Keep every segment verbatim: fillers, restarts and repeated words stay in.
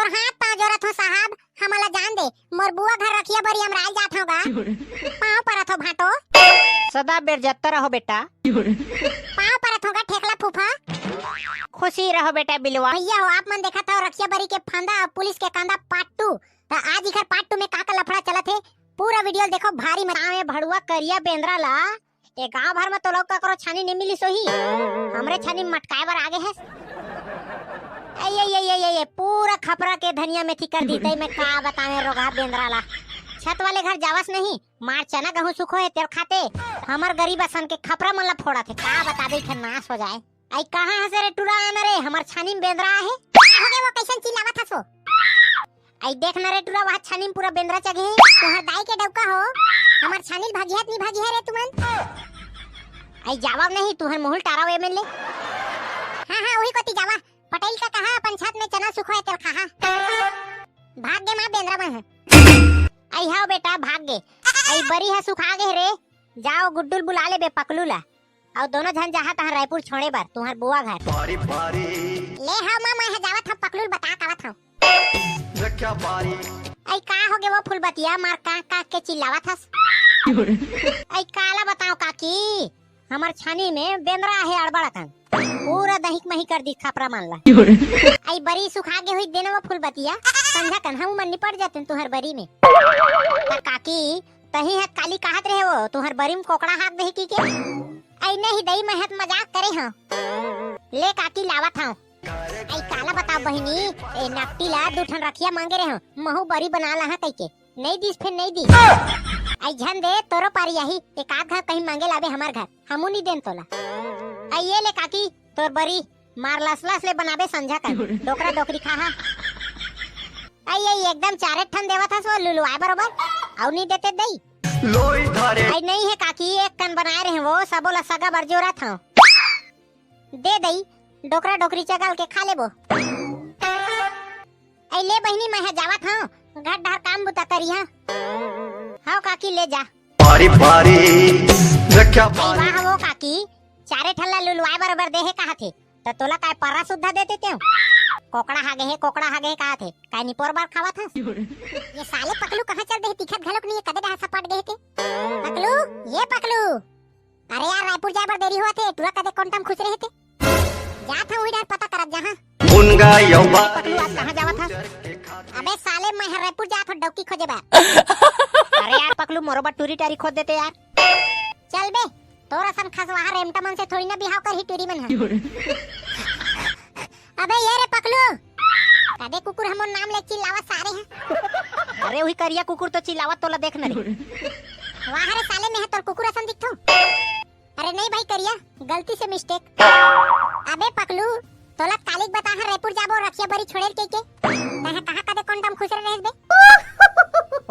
तोर हाथ पाँव जोरत हो साहब, हमला जान दे, मोर बुआ घर रखिया बरी अमराल जात हो गा। पाँव परत हो भाटो। सदा बेर जत्ता रहो बेटा। पाँव परत हो गा ठेकला फूफा। खुशी रहो बेटा बिलवा। भैया हो, आप मन देखत हो रखिया बरी के फंदा अउ पुलिस के कांदा पार्ट टू। त आज इखर पार्ट टू में का का लफड़ा चलत हे, पूरा वीडियो देखो। भारी मजा में भड़ुआ करिया बेंदरा ला ए गांव भर में तो लोग ककरो छानी नहीं मिली सोही, हमरे छानी मटकाए बर आगे है। ए, ये, ये, ये, ये, ये पूरा खपरा के धनिया मेथी कर दी तई। मैं का बतावे रोगहा बेंदरा ला। छत वाले घर जावस नहीं, मार चना गहूं सुखो है तेल खाते। हमर गरीब असन के खपरा मन ला फोड़ा थे, का बताबे इखर नाश हो जाए। आई कहाँ हस रे टुरा आना रे, हमर छानी में बेंदरा आहे। का हो गे वो, कैसन चिल्लावत हस वो? आई देख ना रे टुरा, वहाँ छानी में पूरा बेंदरा चघे हे। तुहर दाई के डौका हो, हमर छानी ल भगिहत नहीं भगिहे रे तुमन। आई जावव नहीं, तुहर मुहुल टारव एमएलए। हाँ, हाँ, वही कोती जावा। पटेल का कहा अपन छत में चना सुखो है तेल खाहा। भाग गे माँ बेंदरा मन ह। आई हाव बेटा, भाग गे। आई बरी ह सुखा गे रे। जाओ गुड्डू ल बुला ले बे पकलू ला। अउ दोनों झन जाहा तहाँ रायपुर छोड़े बर, तुहर बुआ घर। ले हव माँ, मैं ह जावत हव, पकलू ल बता के आवत हव। आई का हो गे वो फुलबतिया, मार कांख कांख के चिल्लावत हस। आई काला बताओ काकी, हमर छानी में बेंदरा हे अड़बड़ अकन, पूरा दहिक मही कर दी खपरा मन ला। आई बरी सुखा गे हुई देना वो फुलबतिया, संझा कन हम मन निपट जाते तुहर बरी में। त काकी, तही ह काली कहत रहे वो, तुहर बरी में कोकड़ा हाथ दे की के? आई नहीं दई, मैं ह त मजाक करे हव। ले काकी लावत हव। आई काला बताओ बहिनी, ए नकटी ला दू ठन रखिया मांगे रहे हव, महू बरी बना लहा कहिके। नहीं दिस, फिर नहीं दिस। आई झन दे, तोरो पारी आही, एक आध घर कहीं मांगे लाबे हमर घर, हमू नहीं देन तोला। आई ये ले काकी, तोर बरी, मार लस लस ले बनाबे संझा कन, डोकरा डोकरी खाहा। आई, आई एकदम चारे ठन देवत हस वो लुलुआए बरोबर, अउ नहीं देते दई। आई नहीं हे काकी, एक कन बनाए रहे वो, सबो ला सगा बर जोरत हव। दे दई, डोकरा डोकरी चगल के खा लेबो। आई ले बहिनी, मैं ह जावत हव, घर डहर काम बुता करिहा। हव काकी, ले जा। आई वाह वो काकी, चारे ठन ला लुलुआए बरोबर दे हे कहा थे, त तोला काय पर्रा सुद्धा देते तेव? कोकड़ा हागे हे, कोकड़ा हागे हे कहा थे, काय निपोर बर खावत हस? ये साले पकलू कहाँ चल दे हे, दिखत घलोक नहीं हे, कदे डहर सपाट गए थे। पकलू, ये पकलू। अरे यार, रायपुर जाए बर देरी हुआ थे, टुरा कदे कोंटम खुसरे हे ते। जात हव उही डहर पता करत जाहा। पकलू, आज कहाँ जावत हस? अबे साले, मैं हर रायपुर जात हव डौकी खोजे बर। अरे यार पकलू, मोरो बर टूरी टारी खोज देते यार। चल बे, तोर असन खसवाहा रेमटा मन से थोड़ी ना बिहाव करही टूरी मन ह। अबे ये रे पकलू, कदे कुकुर हमर नाम ले चिल्लावत सारे ह। अरे उही करिया कुकुर तो चिल्लावत तोला देख न रे। वाह रे साले, मैं ह तोर कुकुर असन दिखथों। अरे नहीं भाई करिया, गलती से मिस्टेक। अबे पकलू, तोला कालिक बताहा रायपुर जाबो रखिया बरी छोड़ेल के के। तैं कहाँ कदे कोंटम खुसरे रहेस बे?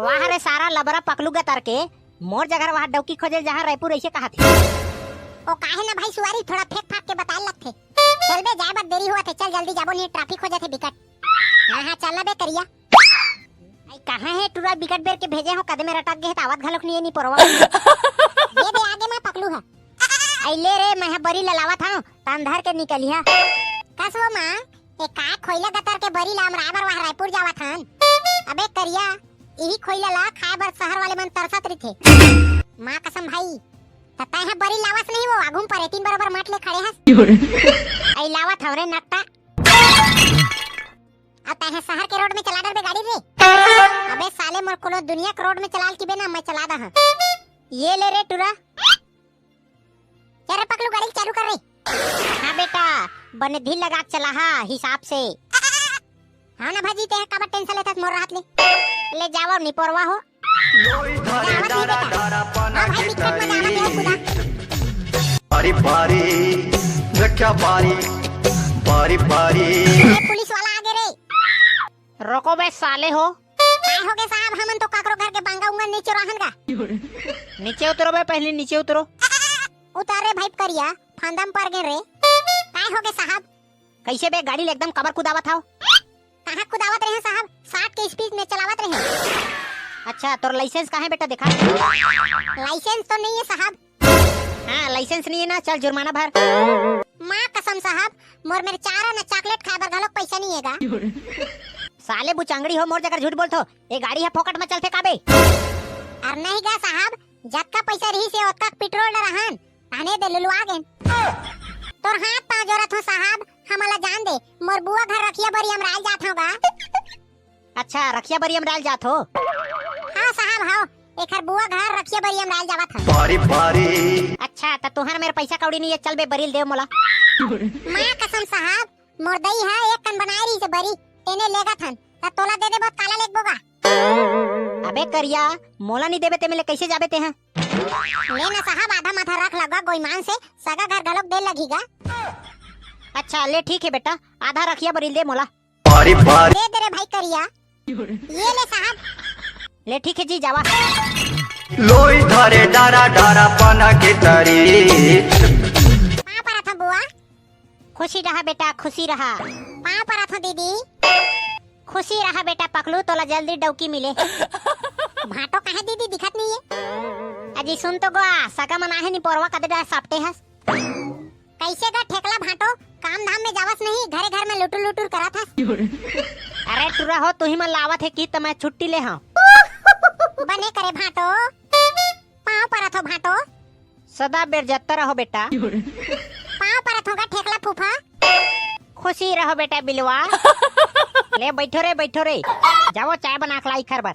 वाह रे सारा लबरा पकलू गतर के, मोर जगह वहाँ डौकी खोजे जहाँ रायपुर ऐसे कहा थे। ओ काहे ना भाई सुवारी, थोड़ा फेंक फाक के बताए लगथे। चल बे, जाए बर देरी हुआ थे, चल जल्दी जाबो, नहीं ट्रैफिक हो जाथे बिकट। हाँ हाँ, चल ना बे करिया। आई कहाँ हे टुरा, बिकट बेर के भेजे हो, कदे में रटक गे हे, त आवत घलोक नहीं हे, नहीं परवा। ये दे आगे मैं पकलू है। आई ले रे, मैं ह बरी ललावत हूँ, तन धर के निकलिहा। कस वो माँ, ए का खोइला गतर के बरी ला अमराए बर वहाँ रायपुर जावत हन। अबे करिया, इही खोइला ला खाए बर शहर वाले मन तरसत रहिथे। माँ कसम भाई, त तैं ह बरी लावस नहीं वो, आघू म परेतिन बरोबर मट ले खड़े हस। आई लावत हव रे नट्टा। अब तैं ह शहर के रोड में चला डरबे गाड़ी रे। अबे साले मोर कोनो दुनिया के रोड में चलाल की बे ना, मैं चला दहा। ये ले रे टुरा। चल रे पकलू, गाड़ी चालू कर रे। हाँ बेटा, बने धीर लगा के चलाहा हिसाब से। हाँ ना भाजी, तैं ह काबर टेंशन लेथस मोर राहत ले। ले जावव निपोरवा हो। अरे पुलिस वाला आगे रे। रोको बे साले हो। काय होगे साहब, हमन तो काकरो घर के बांगा उंगा नइ चोराहन गा। नीचे उतरो बे, पहले नीचे उतरो। उतर रे भाई करिया, फांदा म पर गे रे। काय होगे साहब? कैसे बे, गाड़ी ले एकदम काबर कुदावत हव? कहाँ कुदावत रहे साहब, साठ के स्पीड में चलावत रहे। अच्छा, तोर लाइसेंस कहाँ है बेटा, देखा। लाइसेंस तो नहीं है साहब। हाँ, लाइसेंस नहीं है ना, चल जुर्माना भर। माँ कसम साहब, मोर मेर चारा न चॉकलेट खाए बर घलोक पैसा नहीं है गा। साले बुचंगड़ी हो, मोर जगह झूठ बोलथो। ये गाड़ी ह फोकट में चलथे का बे? अरे नहीं गा साहब, जतका पैसा रहिस हे ओतका पेट्रोल डरहन, तहने दे लुलुआ गेन। तोर हाथ पाँव जोरत हो साहब, हमला जान दे, मोर बुआ घर रखिया बरी अमराइल जात हो गा। अच्छा, रखिया बरी अमराइल जात हो? हाँ साहब, हाँ, एखर बुआ घर रखिया बरी अमराइल जावत हन। बारी बारी। अच्छा, त तुहर मेर पैसा कौड़ी नहीं है, चल बे बरी ल देव मोला। माँ कसम साहब, मोर दई ह एक कन बनाए रहिस हे बरी, तेने लेगत हन, त तोला दे देबो त काला लेगबो गा? अबे करिया, मोला नहीं देबे ते मेले कैसे जाबे ते हैं? ले ना साहब, आधा माथा रख लगा गोईमान से, सगा घर घलोक दे लगही गा। अच्छा, ले ठीक है बेटा, आधा रखिया बरी ल दे मोला। बारी बारी। दे दे रे भाई करिया, ये ले साहब। ले ठीक है जी, जावा। लोई धरे डारा डारा पना के तरी। पाँव परत हो बुआ। खुशी रहा बेटा, खुशी रहा। पाँव परत हो दीदी। खुशी रहा बेटा पकलू, तोला जल्दी डौकी मिले। भाटो काहे दीदी दिखत नहीं है? अजी सुन तो गोआ, सगा मन आहे नी पोरवा कदे डा सापटे हस। कैसे गा ठेकला भाटो, काम धाम में जावस नहीं, घरे घर में लुटुर लुटुर करत हस। अरे टुरा हो, तुही मन लावत हे कि त मैं छुट्टी ले हंव। बने करे भाटो, पाँव परत हो भाटो। सदा बेर जत्ता रहो बेटा। पाँव परत हो गा ठेकला फूफा। खुशी रहो बेटा बिलवा। ले बैठो रे, बैठो रे, जाओ चाय बना के लाई खर बर।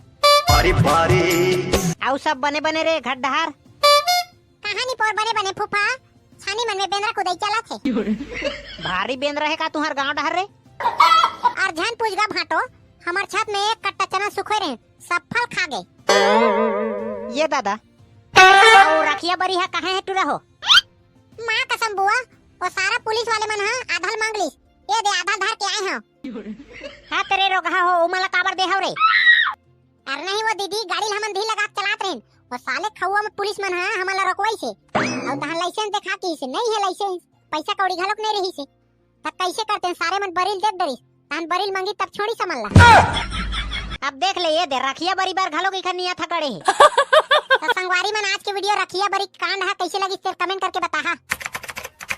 बारी बारी। आऊ सब बने बने रे घर डहार? कहानी पोर बने बने फूफा, छानी मन में बेंदरा कुदाई चलत हे। भारी बेंदरा हे का तुहर गांव डहर रे? अउ झन पूछ गा भाटो, हमर छत में एक कट्टा चना सुखोय रहे, सब फल खा गे। ये दादा, अउ रखिया बरी हा कहाँ हे टुरा हो? माँ कसम बुआ, वो सारा पुलिस वाले मन हा आधा ल मांग लिस, ये दे आधा ल धर के आए हंव। हाँ तेरे रोगहा हो, उमन ला काबर दे हव रे? अरे नहीं वो दीदी, गाड़ी ल हमन धीर लगा के चलात रहेन, वो साले खउआ में पुलिस मन हा हमन ला रोकवाइस हे। अउ तहां लाइसेंस देखा के इसे नहीं है लाइसेंस, पैसा कौड़ी घलोक नहीं रहिस हे। त कैसे करते हैं, सारे मन बरी ल देख डरिस, तहन बरी ल मंगी तब छोड़ी समन ला। अब देख ले ये दे रखिया बरी बर घलोक इखर नियत हा गड़े हे। त संगवारी मन आज के वीडियो रखिया बरी कांड हा कैसे लगिस तेर कमेंट करके बताहा।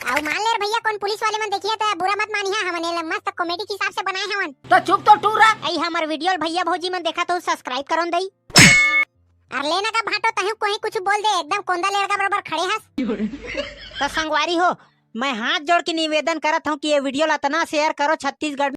अउ मान ले रे भैया, कोन पुलिस वाले मन देखिए त बुरा मत मानिहा, हमन एला मस्त कॉमेडी के हिसाब से बनाए हवन। तो चुप तो टूरा। अई हमर वीडियो ल भैया भौजी मन देखा तो सब्सक्राइब करन दई। अरे लेना का भाटो, तहु कोई कुछ बोल दे, एकदम कोंदा लेरगा बरोबर खड़े हस। तो संगवारी हो, मैं हाथ जोड़ के निवेदन करत हूँ कि ये वीडियो ला इतना शेयर करो छत्तीसगढ़